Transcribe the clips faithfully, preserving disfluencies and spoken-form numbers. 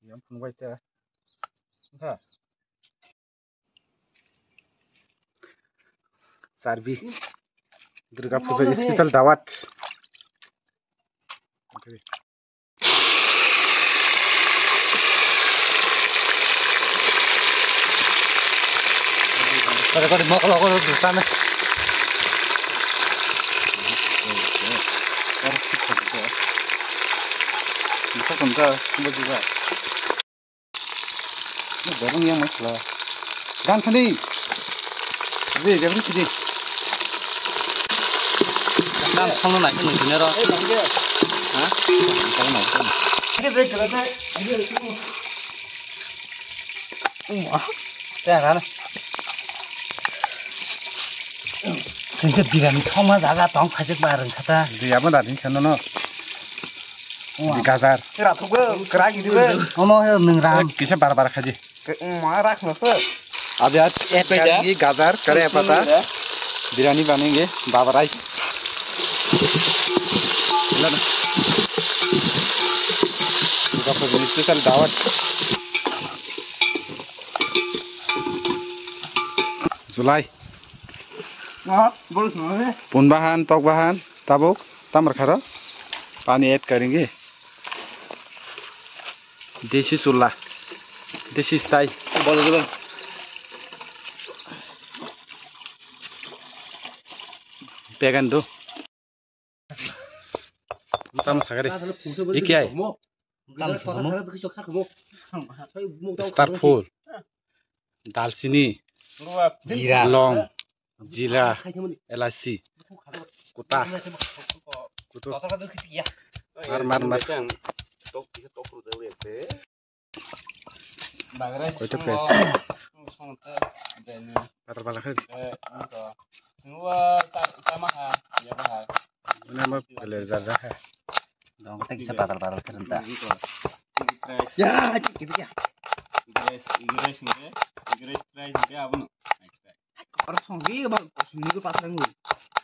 Yang phunukbai ta. Ha. Charbi. Durga puja special dawat. Kore kore mokol okol dusane. Borong yang masla. Dan khani. Re, re, re, re. Dan khongno nai khani dine ro. Ha? Khongno nai khani. Re, re, re, re. Wah, tera na. Singke birani thoma jaga tong khajak ba rang khata. Di abo da din sano no. Wah. Di gajar. Tera thugo, kra gidi be. Omo he nung ram. Kisa bar bar khaji. Ma rak no se. Abi at et kaji gajar, kare pata. Birani banenge, baba rice. Special dawat. July. Pun bahan, tok bahan, tabuk, tamar kharo. Pani add karenge. Desi chula. Desi style. Bolo, bolo. Pegan do. Tamo sagari. Iki ai. Tamo sagamo. Star full. Dalchini. Jira. Long. Jira. Elaichi. Kuta. Kutu. Mar, mar, mar. Koito place. Patal pala khai. Mana ma pele jar jar khai. Dong tak kisa patal pala khai ta. Ya, cik gitu ya. Igres, igres nge, igres price nge abono. Aro songdi ba songdi ko patang lu.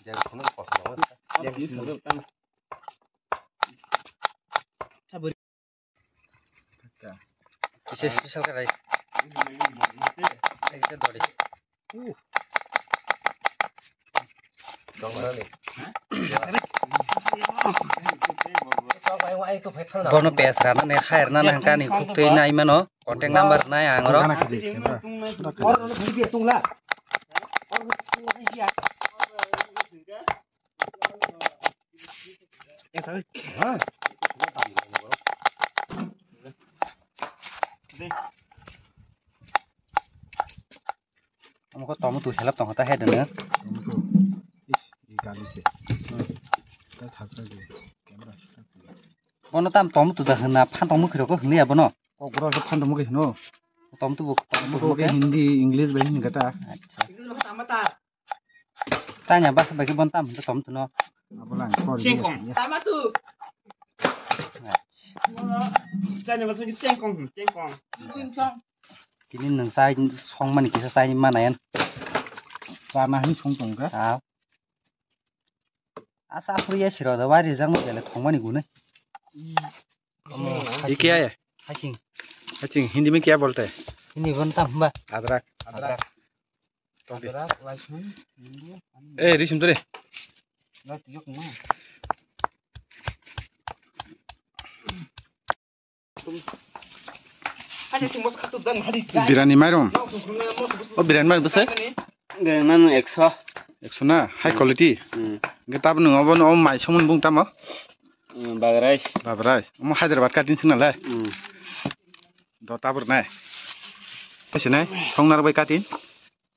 Jadi kono kosong. Jadi songdi kan. Kisa special ka rai. Ekta dori. Uh. Dong na ni. Bono pes rana ne khair na nang kani khuk twi nai mano. Contact number nai ang ro. Omo khe tomato helap tongkha ta hai dene. Tomato. Is, i gali se. Hmm. Ta thasa de. Camera. Bono tam tomato da hwnna, phan tongma khirok hwnwi abono. Kokborok khe phan tongma khe hwno. Tomato bo, tomato bo khe Hindi, English bai hwnwi kata. Acha. China basa bai khe bon tam hwnta tom tuno. Abolang kor. Chengkong. Tamatu. Acha. China basa bai chengkong, chengkong. Tini nwng chai songmani kisa chai manayan. Chana hin song tongkha. Ah. Asa aphuru ya siro da wari jang mo bele thongmani gune. Ye kya hai? Hasing. Hasing, Hindi mein kya bolte hai? Hindi bon tam ba. Adrak. Adrak. Adrak, lasun, Hindi. Eh, risim tu deh. Birani mairum. O birani mairum bwsai? Birani mairum ekso. Ekso na, high quality. Hmm. Hwnkhe tabuk nwng obo, obo mai somon bung tamo? Hmm, bagrai. Bagrai. Omo Hyderabad cutting sing nalai. Hmm. Do tabur nai. Sinai, thongnar bai cutting.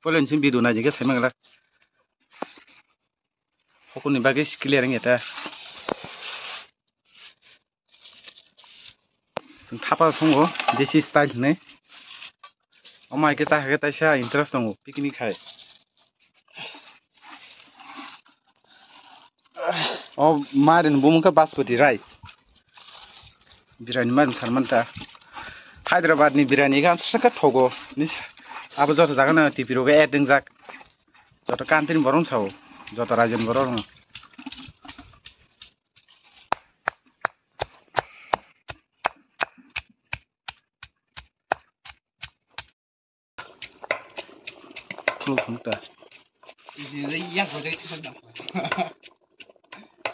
Polen sing bidu nai jingke sai mangla. Hokoni bagwi clear wngya ta. Chwng thapa songo, desi style hwnwi. Omo hai khe cha khe taisa interest tongo, picnic hai. O mairum bumung khe Basmati rice. Birani mairum sanmanta. Hyderabad ni birani khe amsasa khe thogo. Abo joto jaga no T V rogo ad wngjak. Joto country ni borok no sao, joto raijoni borok no. Khuluk thumta.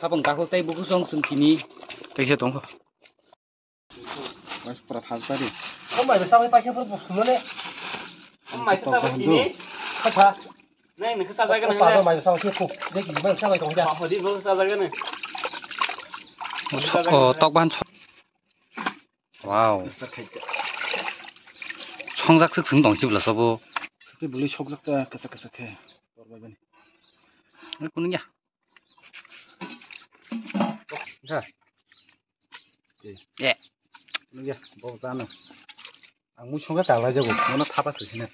Habang kakhok tei buku song sung kini. Tei se tongkha. Mas pura thal tari. O mai sa bai paisa pura buku mane. O mai sa bai kini. Kha. Nai nang sa bai kana. O pa mai sa bai kini. Deki mai sa bai tongkha. Hodi bo sa bai kana. O tok ban. Wow. Songjak swk swng tong sibla sobo. Swtwi bwlwi sokjak ta kwchak kwchak khe. Torbai bani. Kunung ya. Ha. Eh. Kunung ya. Bo jano. Ang mui songa talai jago. Mono thapa swi sine.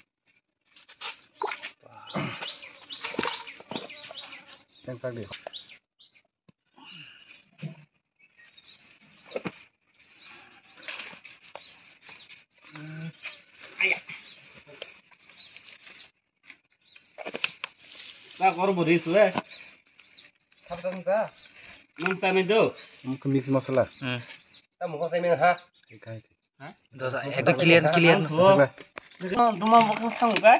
Teng sak di. Ta kor bo ri sue. Thap thap ta. Nang sa men do. Muk mix masala. Hmm. Ta muk sa men ha. Ikai. Ha? Dosa, ekdom clear, clear. Masala. Duma muk sang ka.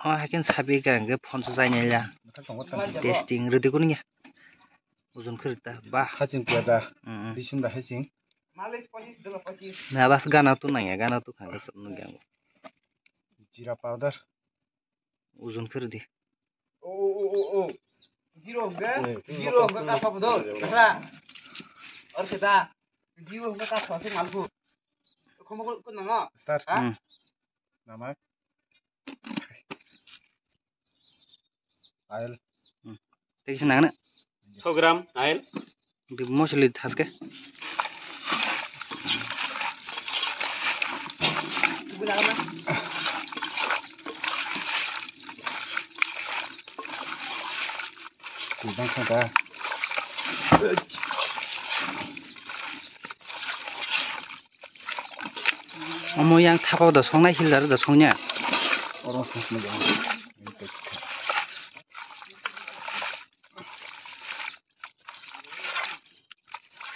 Oh, hakin sabi ka hwnkhe phone swchai naila. Testing rwdi kunu ya. Ojon khe rwdi ta, bah. Haching pia da. Mm, mm. Bisim da haching. Na bas gana tu nang ya, gana tu khang ka sab nang yang. Jira powder. Ojon khe rwdi. O, o, o, o, o. Zero hwnkhe, eh, zero hwnkhe ka sab do. Kasra. Or khe da. Zero hwnkhe ka sab se malku. Khomo ko, ko nang. Sir. Ha? Hmm. Namak. Oil. Hmm. Tei kisa nangna? Sho gram oil. Di mosoli thaske. Kubang kha da. Omo yang thapao da songnai, hilda da songya. Oro songmani.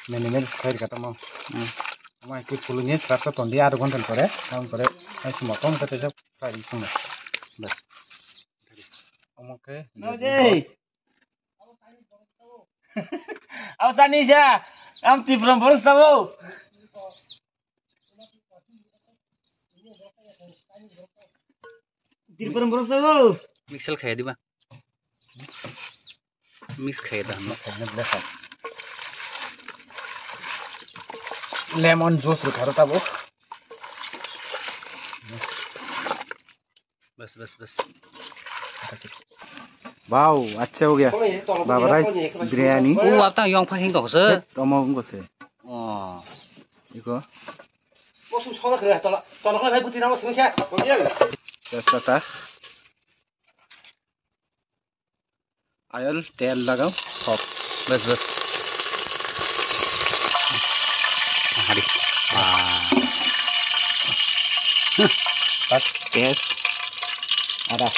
Mene mene sukhairi kata mo. Hmm. Omo hai khe phuluni srapsa tondi adha ghonta ni pore, tamoni pore hai se motom khe teisa fry songna. Bas. Omo khe. Abo sani sa, am Tipra borok sabo. Tipra borok sabo. Mixel khaya diba. Mix khaya da. Lemon juice rwkha rw tabuk. Bas, bas, bas. Wow, acha ho gaya. Baba rice biryani. O, apta yong pha hing kok se. Omo wngko se. Oh. Iko. Mosum soda khe tola, tola khe bhai buti nang mosum se. Tejpata. Oil, tel lagao, sob. Bas, bas. Hari. Ah. Pas, gas. Ada.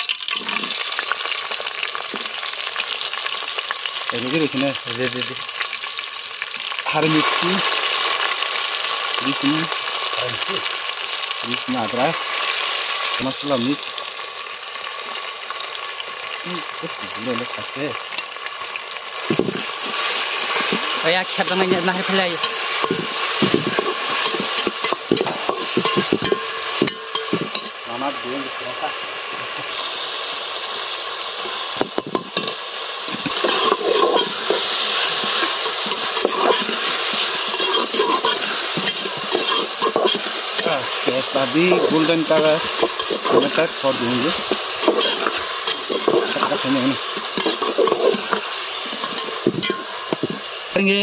Ini gini sini. Di, di, di. Hari mixi. Mixi. Mixi adra. Masala mix. Oya, khe dana ya, na hai phalai. Mama, dia ni kereta. Ah, yes, abi golden color. Tomato for doing this. Kata kata ini. Ini.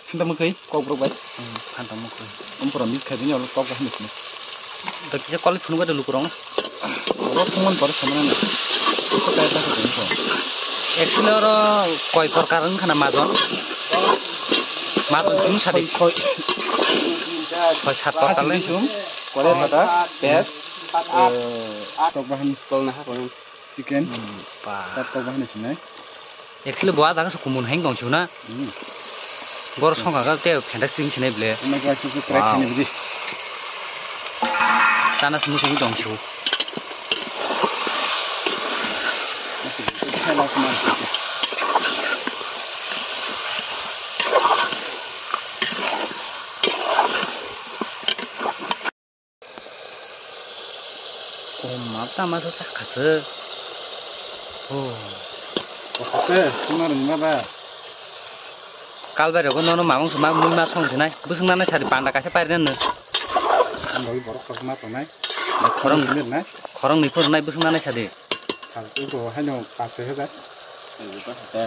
Hanta mwkhwi, kok borok bai. Hmm, hanta mwkhwi. Om pura mix khai bini olo kok bai hinwi sini. Da kisa kwlai phunuk bai da lukurok. Olo thumon pore samana na. Kok kaya ta kok ko. Actually oro koi prokar wngkha na majon. Majon chini sadi. Koi, koi. Koi sat prokar le. Kore pata, pes. Eh, kok bai hin. Kol na ha koi. Chicken. Hmm, pa. Tat tok bahani sinai. Actually, bo ah jaga se kumun hai tong suna. Hmm. Bor song ka te fantastic sinai ble. Ano ka su try khani bidi. Tana simi simi dong su. Oh, map tama sa sakha se. Oh. Oke, tuma rwngma ba. Kalbai rogo nono mamung suma mui ma song sinai. Busung nana sari panda kaisa pairina no. Ang bagi borok kotorma tonai. Khorong, khorong ni phuru nai busung nana sari. Sal tu ko haino pas hajar.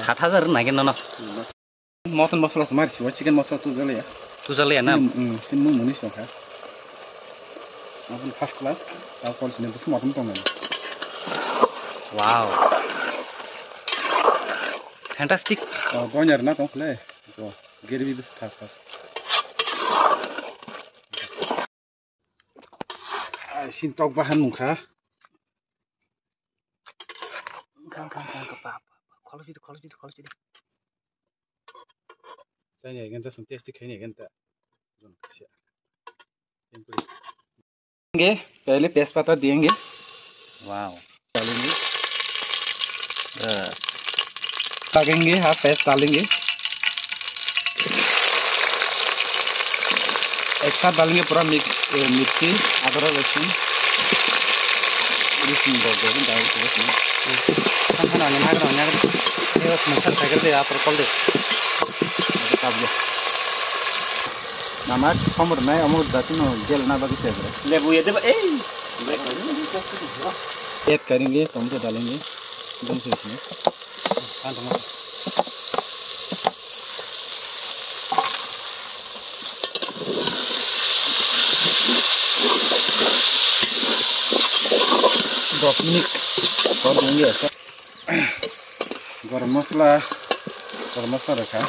Sat hajar nai ke nono. Mutton masala se mari siwa, chicken masala tu jale ya. Tu jale ya na? Sim, mm, sim mung muni song kha. Mutton first class, tao kol sini bus mutton tong nai. Wow. Fantastic. Oh, gonya na tong khle. Go. Geri bi bus thas thas. Ai, sin tok bahan mung kha. Khang, khang, khang, khang, pa, pa, pa. Kholo sidi, kholo sidi, kholo sidi. Chai ni agenta, sun testi khai ni agenta. Jon ksia. Simply. देंगे, पहले तेज पत्ता देंगे। Wow. डालेंगे। बस। डालेंगे, हाँ, पेस्ट डालेंगे। एक साथ डालेंगे पूरा मिक्स, ए, मिर्ची, अदरक, लहसुन। Listen, डाल दो, डाल दो, डाल दो। खाना, खाना, खाना, खाना। ये बस मसाला साइकिल दे, आप कॉल दे। अभी काट दो। Namak, khom rwnai, omo jati no gel na bagwi tebra. Lebu ya deba, ei. Add करेंगे, टमाटर डालेंगे, एकदम से इसमें। दस मिनट कर देंगे ऐसा। गरम मसला, गरम मसला रखा।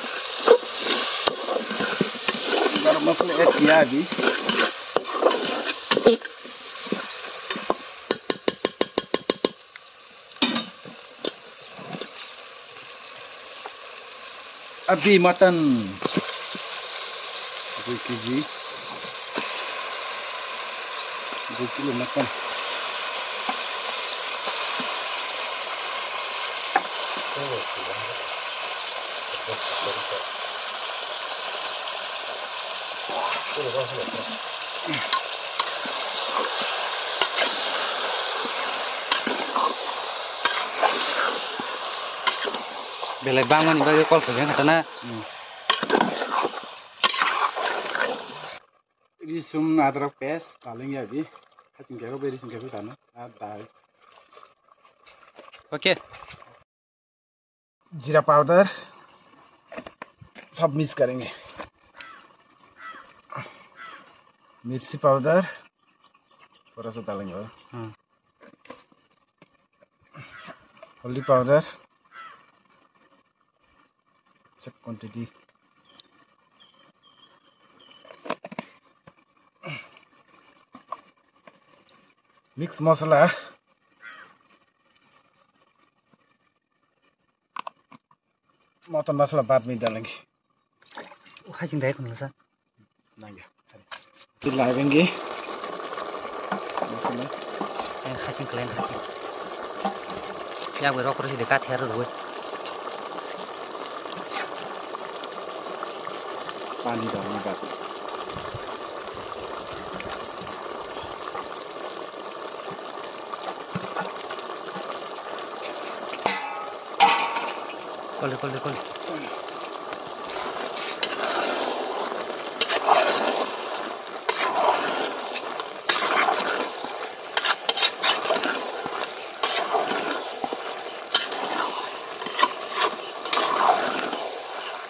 गरम मसला ऐड किया अभी। अभी मटन दुई केजी, दुई kilo mutton. Belai bangmani bagwi call khaikha khatana. Hmm. Risum adrak paste, taling ya bi. Haching kebo be risum kebo tano. Adai. Okay. जीरा पाउडर, सब मिक्स करेंगे। मिर्ची पाउडर, थोड़ा सा डालेंगे और हाँ। हल्दी पाउडर, सब क्वांटिटी। मिक्स मसला। मटन मसला बाद में डालेंगे। Haching dai khun sa. Nangya. Sari. Itu labengi. Mosala. Eh, haching kelen haching. Ya, gue rok rosi dekat ya, gue. Pani dong, ini batu. Kole, kole, kole.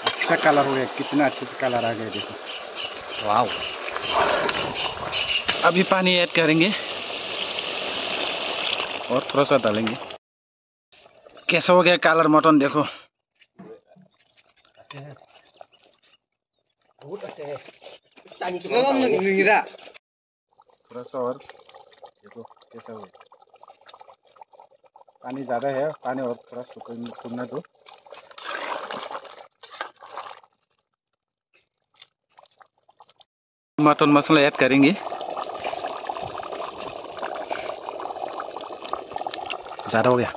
अच्छा कलर हो गया, कितना अच्छे से कलर आ गया, देखो। वाओ। अभी पानी ऐड करेंगे और थोड़ा सा डालेंगे। कैसा हो गया कलर मटन, देखो। बहुत अच्छा है। थोड़ा सा और देखो कैसा हो गया। पानी ज़्यादा है, पानी और थोड़ा सुखने, सुखने दो। मटन मसाला ऐड करेंगे। ज्यादा हो गया।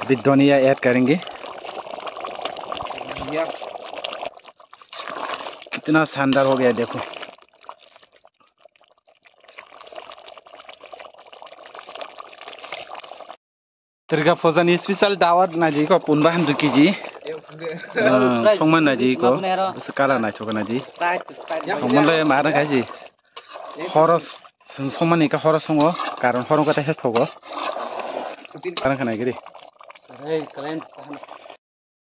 अभी धनिया ऐड करेंगे। कितना शानदार हो गया देखो। Terga phojani special dawat naji ko pun bahan du kiji. Songman naji ko. Sekala nai thoka naji. Songman le mara kaji. Horos songman ni ka horos songo. Karon horon kata he thogo. Karon kana giri.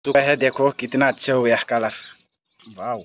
Suka hai dekho kitna achha ho gaya color. Wow.